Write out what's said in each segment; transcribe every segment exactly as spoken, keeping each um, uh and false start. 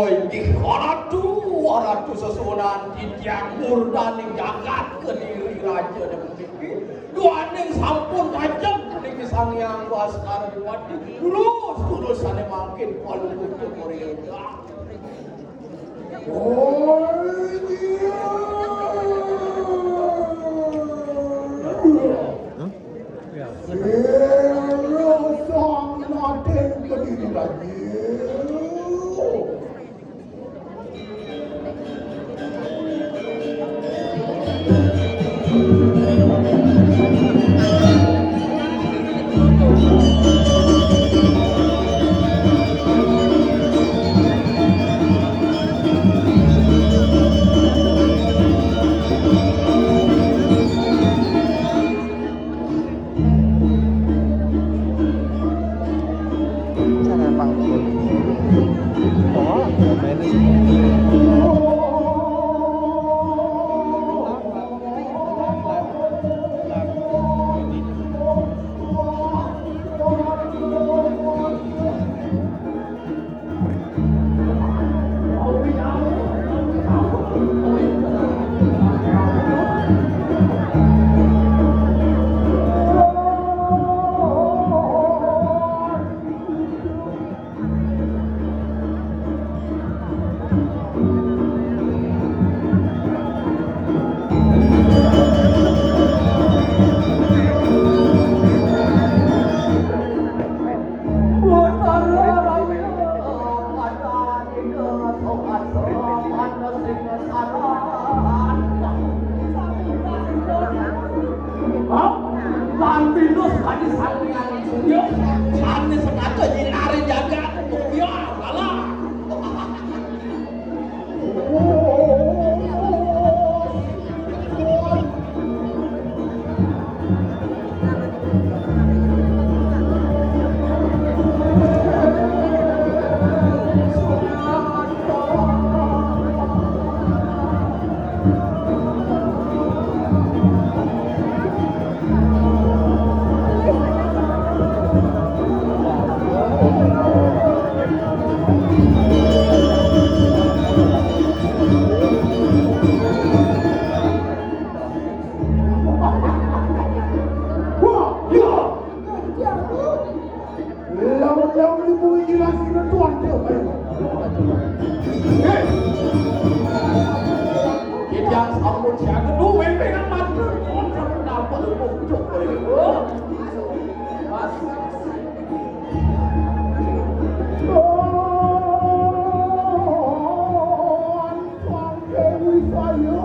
Inggih Ratu, Ratu sesuunan titiang murdaning jagat Kediri Raja Negeri. Duaning sampun kajeng niki Sang Hyang Baskara Dipati. Lurus, lurus sane mangkin palungguh Korea. Oh, iya. Hah? Iya. Iya, Sang Raden Kediri Raja. Lan pinus kadi Sang Hyang Surya, sané sengaja nyinari jagat, ya, salah. Wah, ya. Lamun, lamun ibu jelas kira tuan dia, ayo. Eh. Kita sampun siaga, duh, wéwéhan matur, pun sampun apa lu, cuk, ayo. Mas. Tuan, tuan, Dewi saya.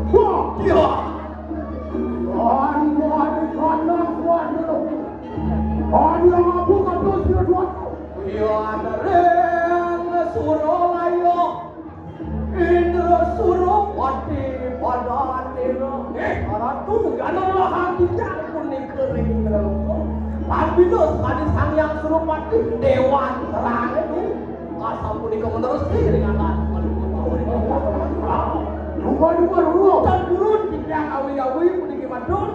Wah, iya. Aduh, aduh, aduh, aduh. Aduh, aku kabur sudah dua. Iya, ada ring Suralaya. Indra Surawati pada atira. Eh, Ratu, gana lahan tujak punika ring Indra Loka. Pambina sekadi Sang Hyang Surapati, Dewan Terang itu. Asal punika menerus ring anak. Lupa, lupa, lupa. Dan turun, titiang awi-awi, puniki madun.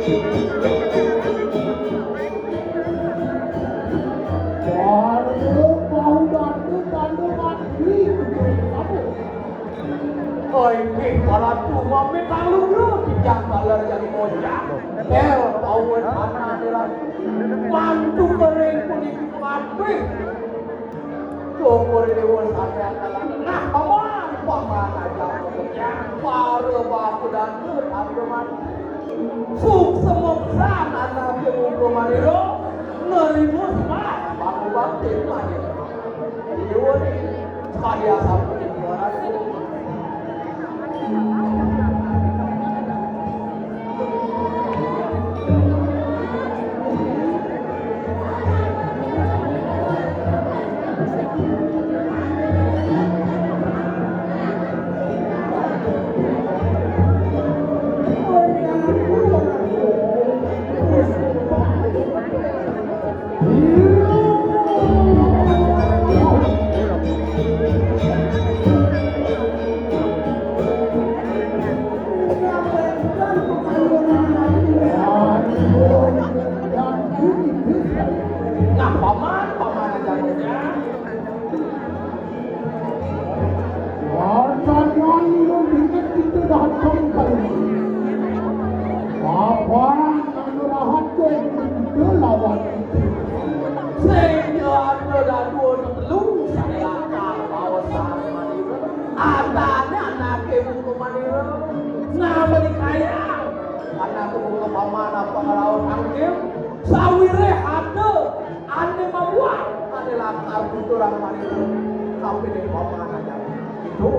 Baru bau dangdut, dangdut mati. Oi, nggih, para tua, mekalu lho, titiang taler jagi ngojak. Bel, pauen anak nira. Mantu kering puniki kabeh. Syukur dewa sampeyan kalah. Nah, paman, paman aja. Para baku dangdut, aduh, mati. Suksema pisan anake muka manira, nerima sembah pangubaktin manira. Nyuwun, sakadi asapunika. Nah, paman, paman aja. Pertanyaan lu ingat itu datang kali. Paman anu rahat ke itu lawan itu. Sehingga ada dua telu saya kawasan. Adane anake buka manira. Nama dikaya? Anake buka paman apa ngelawan angkil? Sawire ada ane mabuah, ane lakar tuturang manira. Tapi ning paman aja. Itu.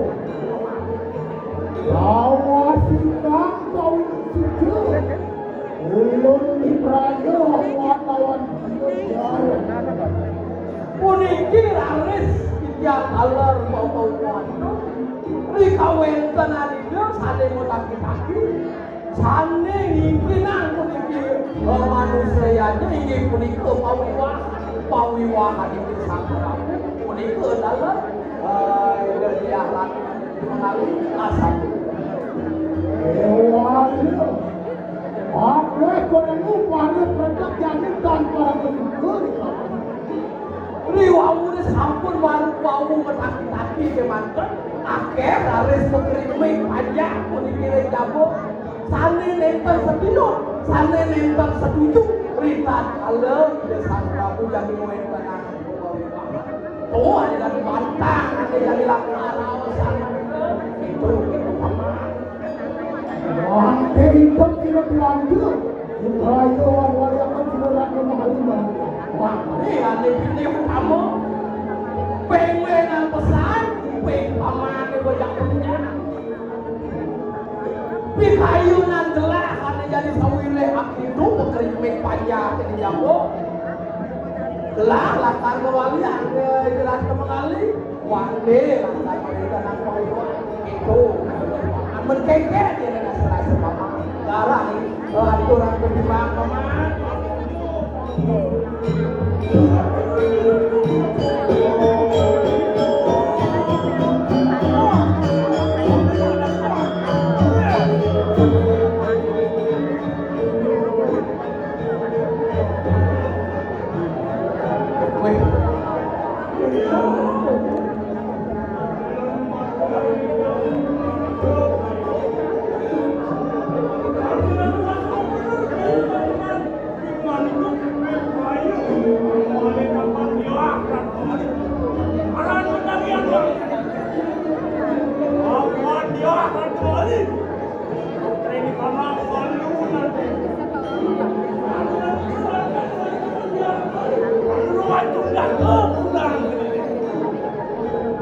Lawas ingkang kawin sujud. Ulun diprayo lawan. Puniki raris titiang taler mawau mantuk. Rikawentenanipun sane mataki-taki. Sane ngimpinan puniki, eh, manusayanya inggih punika pawiwahan. Pawiwahanipun Sang Prabu punika dalam, eh, Ida Diah Ratu mengalih asal. Dewa. Akéh konéngngu para pretek jani tan para kebuka. Riwawune sampun waru-wawu mataki-taki kemanten, akéh raris makrimik pajak puniki ring jaba. Sané nénten setuju, sané nénten setuju, ritatkala Ida Sang Prabu jagi ngwéntenang. Oh, ada dari bantang, ada dari lakar, alasan. Itu, itu, Paman. Wah, teh hitam tidak dilanjut. Raya waliakan tidak rakyat mahalimah. Wah, ini ada pitih utama. Pengen pesan, peng Paman ada banyak punya. Pikayunan gelah ane jani sawireh akitu, makrimik pajak ane jago. Gelah lakar mawali ane jerat ke mengali. Wande lakar mawali tanah pawuhan. Itu. Amun kengkeh dia nak serasa mama. Garang. Aturan ketimbang mama.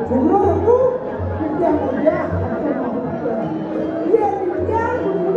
Sumur itu, dia mulia. Dia tinggal di sini.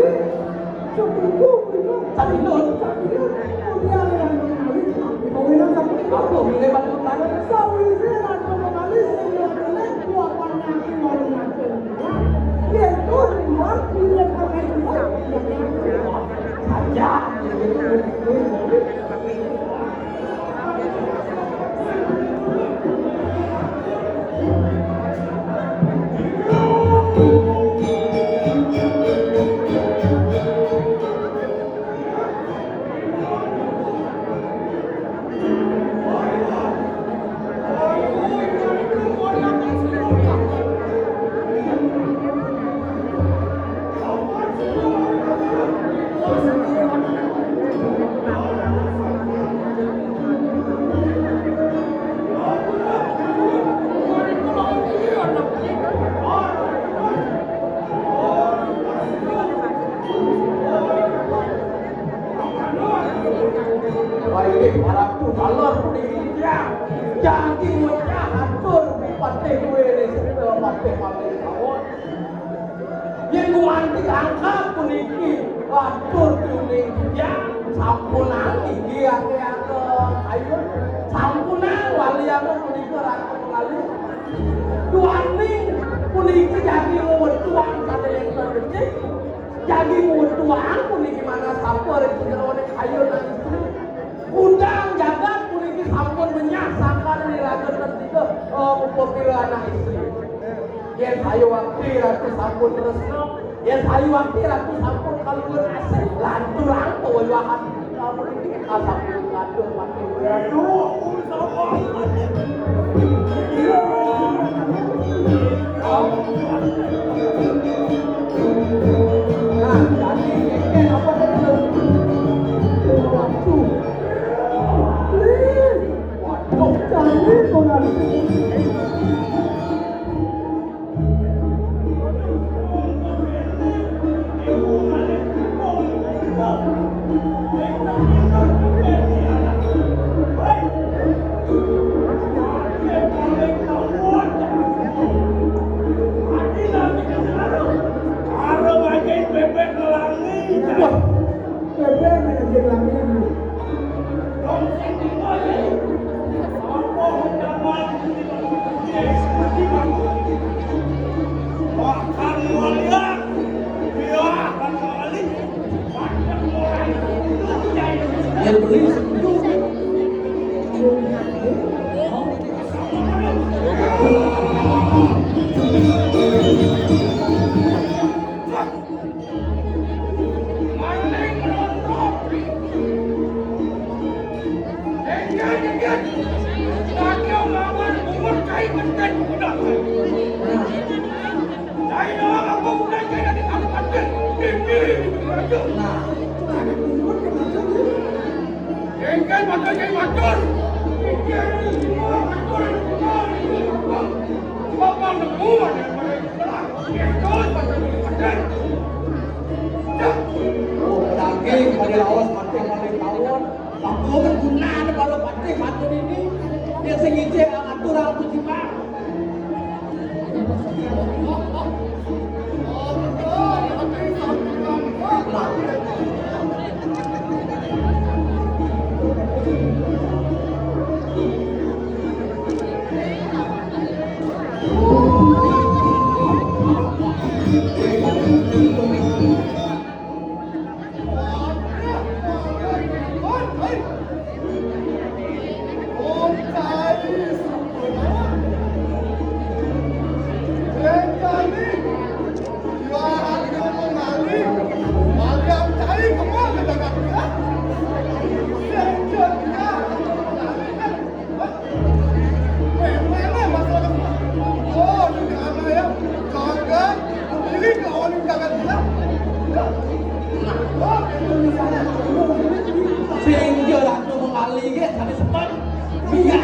Ratu taler puniki titiang jagi ngucap atur Patih Dwi Nesta, Patih Paling Tawon. Yén gumanti angkat puniki atur piuning titiang, sampunang inggih ati-ati. Ayo, sampunang walian punika Ratu Mengari. Duaning puniki jagi ngwetuang sané nénten becik, jagi ngwetuang puniki manah sapa ring sajeroning kayun istri. Undang jagat puniki sampun menyah sangkan iraga tresna, eh, upapila anak istri. Yén sayuwakti Ratu sampun tresna, yén sayuwakti Ratu sampun kaluhur asih, lanturang pawewahan puniki sampun katur Patih Ratu. Nah, jadi kénkén apa tadi? Waduh. Waduh, jadi kok nggak ada. Wah, bébék ngajak lami. Yén beli setuju. Nah, itu ada pungut yang macam ni. Engkau makan kayu makan. Engkau makan kayu makan. Bapak nemu ada yang paling berat. Engkau makan kayu makan. Oh, daging pada lawas, mati paling tawon. Apa kan gunane para patih matur ini? Yen sing ijik ngatur aku jimat. Sing ya Ratu Mengari nggih, sami sepat. Iya.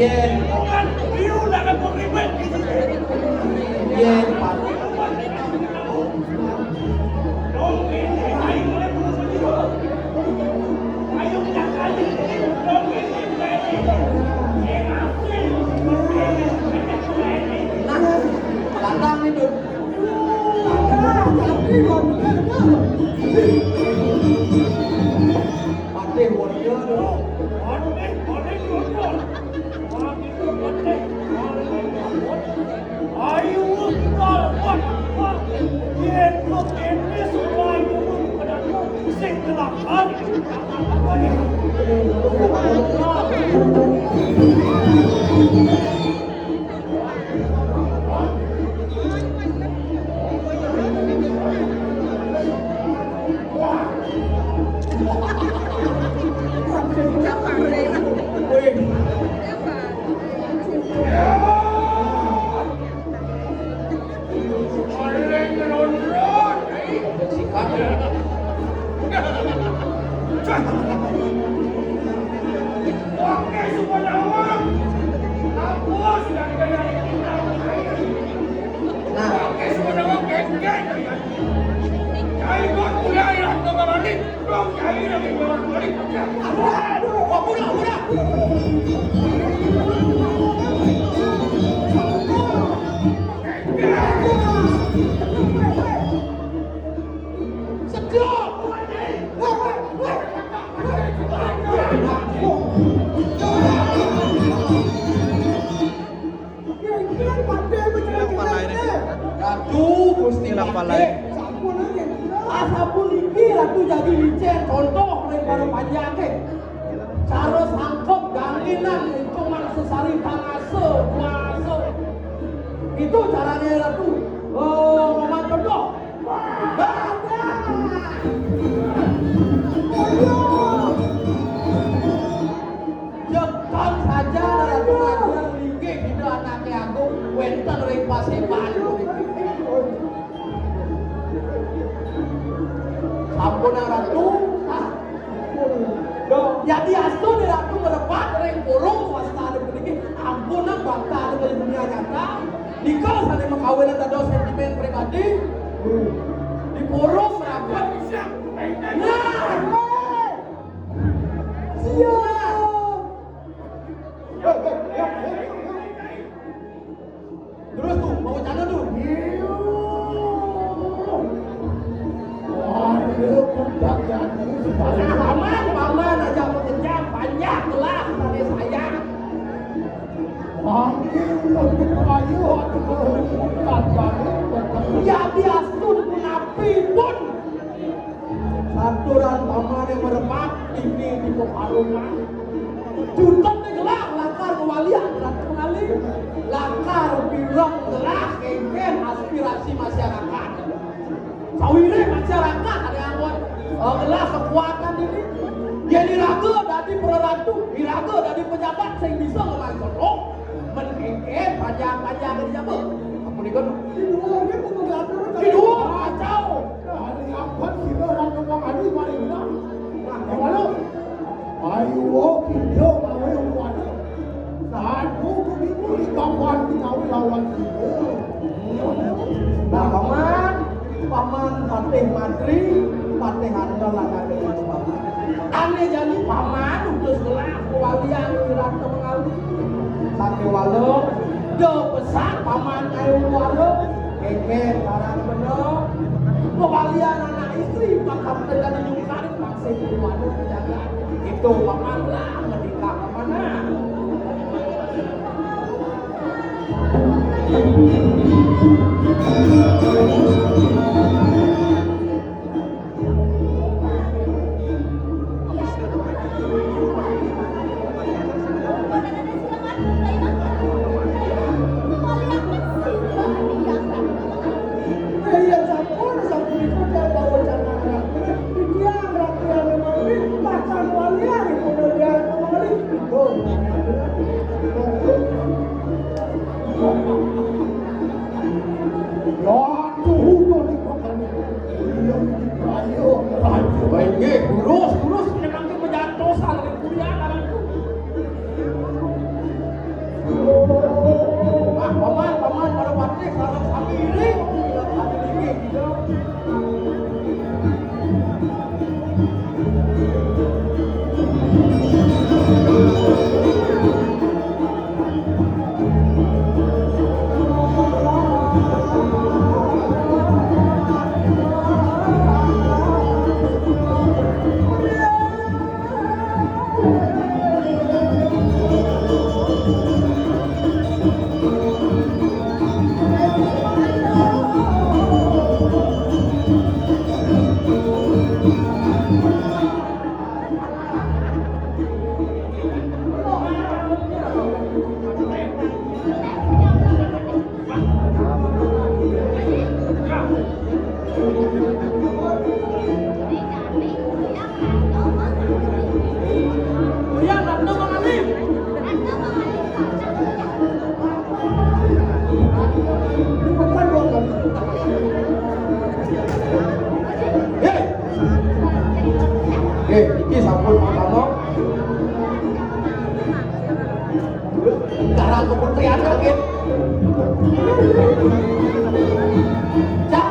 Yen. Yen, Pak. Nah, lantang nih, Dun. Patih Warga, Dun. Ratu Gusti Ratu. Sampun niki, Ratu jadi licin, contoh ring para panjake. Cara sangkep ganglinan itu maksesari tangasa kuasa. Itu caranya Ratu. Oh, Paman contoh. Jekang saja Ratu Raja linggih Ida Anake Agung wenten ring paseban. Sampun Ratu. Ah. Yadiastun Ratu merepat ring purung wastane puniki, ampun bakta ring dunia nyata. Nika sane makawinan dados sentimen pribadi. Di purung merapat. Nah, siap. Terus tuh, mau cana tuh. Paman, paman aja mau kencang, panjang gelah tadi saya. Mangke untuk ayu atau mau. Yadiastun punapipun. Saturan pamane merepat ini di Peparungan. Jutek gelah lakar ngwaliang Ratu Ngali. Lakar pireng gelah kengken aspirasi masyarakat. Sawiréh masyarakat ane anggon, eh, gelah kekuatan ini. Yen iraga dadi praratu, iraga dadi pejabat sing bisa ngemansoro. Men kengken panjang-panjang di jaba. Ampun ikut. Di dua, kacau. Nah, ini apa sih lo orang kembang hari paling bilang? Nah, yang mana? Ayo, kita mau yang mana? Satu kebingungan di kampung kita lawan kita. Nah, paman, paman patih mantri, patih harta lagane paman. Ane jani paman utus gelah kewalian Ratu Mengali. Sate walu, do pesan paman ayo walu, keke tarang bener. Kewalian anak istri bakal terjadi nyungkar. Itu pamanglah menikah kemana? Inggih, durus, durus, menenangke pejatosan ring kuliah. Ah, paman, paman, para patih, sareng sami iring. Ampun, Pak Tarno. Sekarang kementerian lagi. Cak,